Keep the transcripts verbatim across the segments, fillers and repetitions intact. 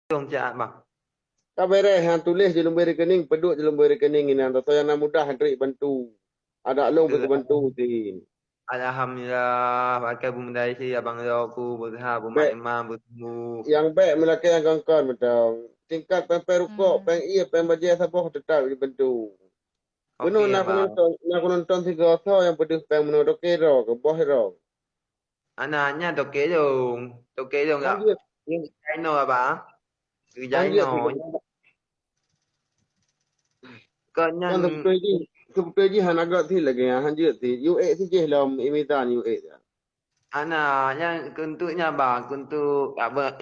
Dong cak bang. Ka beres, han tuléh jeuet lôn bri rekening, peuduek jeuet lôn bri rekening inan, teutoe nyang na mudah han trek bantu. Adak lôn pih keubantu tin. Alhamdulillah, pakai bumdai si abang yo ku beureuha bumat imam beutemu. Nyang bèk meulakèe nyang kon-kon mantong. Tingkat péng-péng rukok, péng ie, péng bajèe saboh teutap jibantu. Bunoe na kunonton, na kunonton sigoe soe nyang peudeuh péng bunoe toke droe keu boh droe. Ana nyan toke dong, toke dong gak. Jai no abang. Jai no. Kon nyan sebetul jih, sebetul jih hana gèt sit lagèe nyan, han jeuet sit. U X sit jih lom imitan U X. Ana nyan keuntui nyan bang, keuntui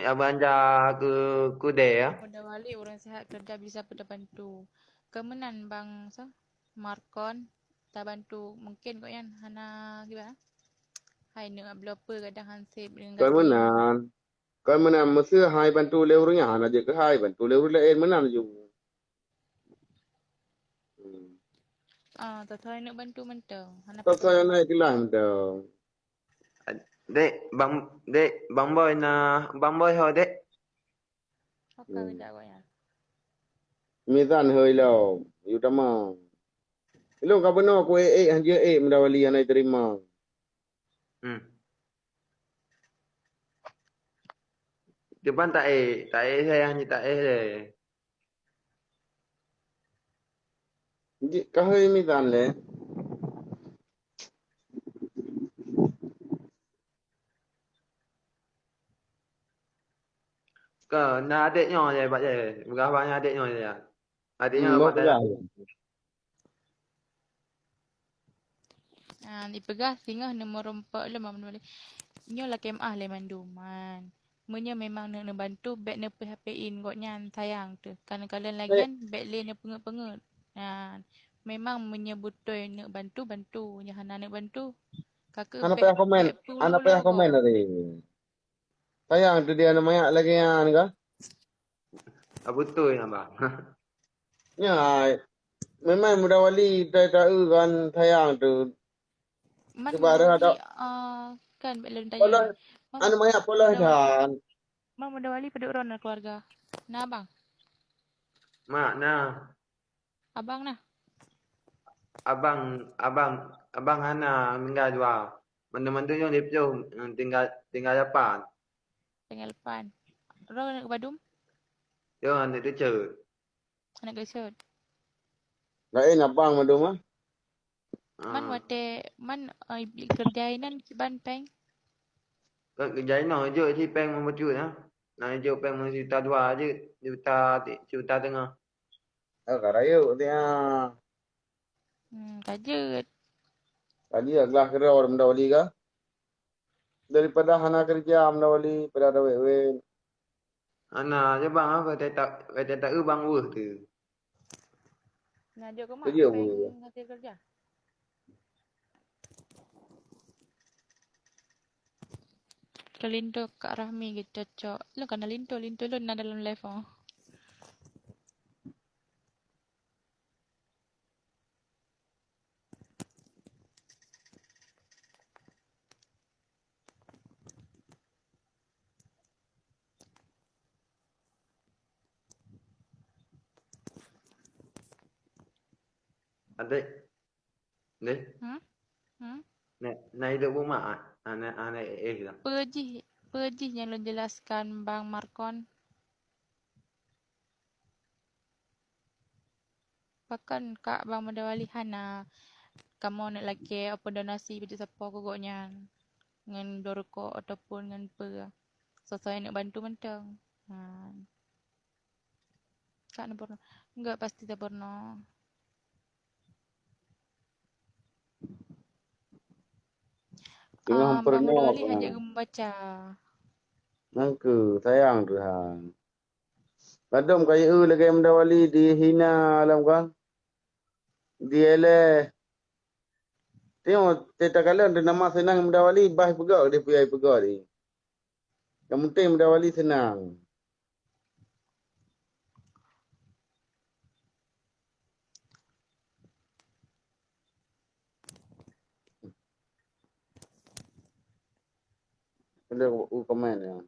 abang anja keu kudé ya. Pada wali orang sihat kerja bisa pada bantu. Kemeunan bang so Markon tabantu mungkin kok nyan hana kiban. Hai neuk blope kadang hansip dengan Kon meunan. Kon meunan meuseu hai bantu lé ureueng nyan hana jeuet keu hai, bantu lé ureueng laén meunan ju. Ah, teutoe neuk bantu mantong. Hana Teutoe naik kelas mantong. Dek, bang dek, bang boy na, bang boy ho dek. Apa hmm. Kejak kok ya. Mizan hoi lo, yu tamam. Ilong ka beno ku eh eh hanje eh mendawali hana terima. Hmm. Depan tak eh, tak eh saya hanya tak eh deh. Kahoi mitan le. Ka na adek nyoe je bak je. Peugah bak adek nyoe je. Adek nyoe bak dalam. Ha, ipeugah singoh neumeurumpok lom Abang Wali. Nyoe lakée meu'ah lé mandum, man. Meunyoe memang neuk neubantu, bék neupeuhapéin gobnyan sayang teuh. Kan kalon lagée nyan bék lé neupeungeuet-peungeuet. Nah, memang meunyoe beutôi neuk bantu, bantu. Nyang hana neuk bantu, ka keuh Hana payah komen. Hana payah komen tadi. Sayang teuh dia aneuk manyak lagée nyan kah? Ah, beutôi abang. Nyan, memang muda wali tai taeu kan sayang teuh. Man Sebab ada muda wali, ah, kan bak lôn tanya. Polos, Mas, aneuk manyak polos muda wali, dan. Man muda wali padub droe na keluarga? Na abang? Mak na. Abang na? Abang, abang, abang hana meninggal dua. Mandum-mandum nyoe di Peujoh, tinggal, tinggal lapan. Tinggal lapan. Droe aneuk keu padum? Yo aneuk teucut. Aneuk teucut. Laén abang mandum ah. Man watée man, eh, kerja inan kiban péng? Kan kerja inan jok si péng meumeucut nah. Nah jok péng meujuta dua je, juta, juta teungoh. Oh, ka rayeuk dia. Hmm, ka jeuet. Ka jeuet gelah keudroe muda wali kah? Daripada hana kerja muda wali, pada ada wet-wet. Hana je bang, ah, kata tak, kata tak bang weuh tu. Nah, jok ke mak péng hasil kerja. Kelinto Kak Rahmi gitu cocok. Lo kana linto, linto lo na dalam live oh. Adik. Deh. Hmm? Hmm? Nek, na hidup rumah ah, anak anak eh lah. Peue jih, peue jih nyang lôn jelaskan Bang Markon? Pakon kak Bang Muda Wali hana kamoe neuk lakée open donasi bak sapo keu gobnyan ngon bloe rukok ataupun ngon peue. Soe-soe neuk bantu mantong. Ha. Kak na peurunoe. Enggak pasti tapeurunoe. Tengah Ah, Bang Muda peurunoe Wali hajat geubaca. Nangku sayang Tuhan. Ladom kayeu lagée Muda Wali dihina lam kan. Dieleh. Tengok teuka kalon tu nama senang Muda Wali bah peugah dia puyai peugah ni. Yang penting Muda Wali senang. Ada komen ya.